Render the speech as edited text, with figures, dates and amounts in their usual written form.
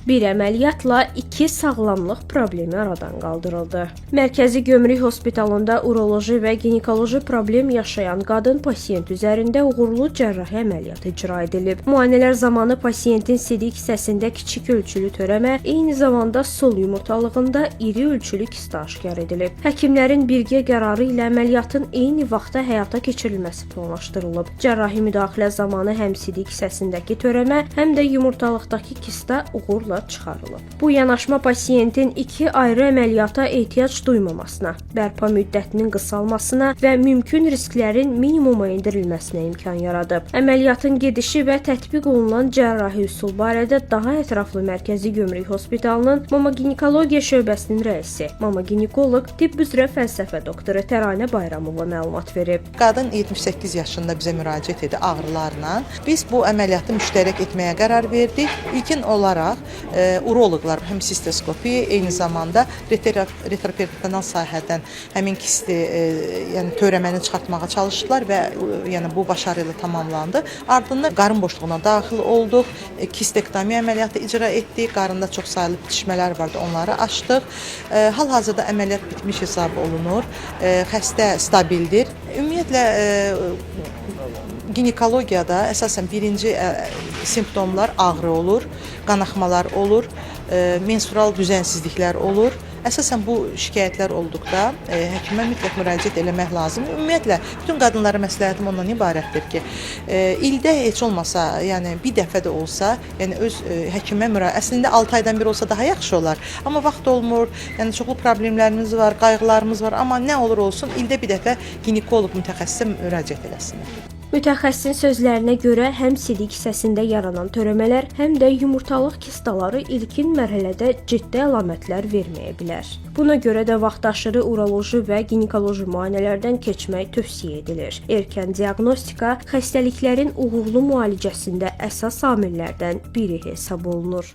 Bir əməliyyatla iki sağlamlıq problemi aradan qaldırıldı. Mərkəzi Gömrük Hospitalında uroloji və ginekoloji problem yaşayan qadın pasiyent üzərində uğurlu cərrahi əməliyyat icra edilib. Müayinələr zamanı pasiyentin sidik hissəsində kiçik ölçülü törəmə, eyni zamanda sol yumurtalığında iri ölçülü kista aşkar edilib. Həkimlərin birgə qərarı ilə əməliyyatın eyni vaxtda həyata keçirilməsi planlaşdırılıb. Cərrahi müdaxilə zamanı həm sidik hissəsindəki törəmə, həm də yumurtalıqdakı kista uğurla çıxarılıb. Bu yanaşma pasiyentin iki ayrı əməliyyata ehtiyac duymamasına, bərpa müddətinin qısalmasına və mümkün risklərin minimuma endirilməsinə imkan yaradıb. Əməliyyatın gedişi və tətbiq olunan cərrahi üsul barədə daha ətraflı Mərkəzi Gömrük Hospitalının mama-ginekologiya şöbəsinin rəisi, mama-ginekoloq, tibb üzrə fəlsəfə doktoru Təranə Bayramova məlumat verib. Qadın 78 yaşında bizə müraciət etdi ağrılarla. Biz bu əməliyyatı müştərək etməyə qərar verdik. İlkin olaraq uroloqlar həm sistoskopi, eyni zamanda retroperitoneal sahədən həmin kisti, yəni törəməni çıxartmağa çalışdılar və yəni bu başarı ilə tamamlandı. Ardından qarın boşluğuna daxil olduq. Kistektomiya əməliyyatı icra etdik. Qarında çox saylı bitişmələr vardı, onları açdıq. Hal-hazırda əməliyyat bitmiş hesab olunur. Xəstə stabildir. Ümumiyyətlə ginekologiyada əsasən birinci simptomlar ağrı olur, qanaxmalar olur, menstrual düzənsizliklər olur. Əsasən bu şikayətlər olduqda həkimə mütləq müraciət eləmək lazımdır. Ümumiyyətlə bütün qadınlara məsləhətim ondan ibarətdir ki, ildə heç olmasa, yəni bir dəfə də olsa, yəni öz həkimə müraciət. Əslində 6 aydan bir olsa daha yaxşı olar. Amma vaxt olmur, yəni çoxlu problemlərimiz var, qayğılarımız var, amma nə olur olsun ildə bir dəfə ginekoloq mütəxəssisə müraciət eləsinlər. Mütəxəssisin sözlərinə görə həm sidik hissəsində yaranan törəmələr, həm də yumurtalıq kistaları ilkin mərhələdə ciddi əlamətlər verməyə bilər. Buna görə də vaxtaşırı uroloji və ginekoloji müayinələrdən keçmək tövsiyə edilir. Erkən diaqnostika xəstəliklərin uğurlu müalicəsində əsas amillərdən biri hesab olunur.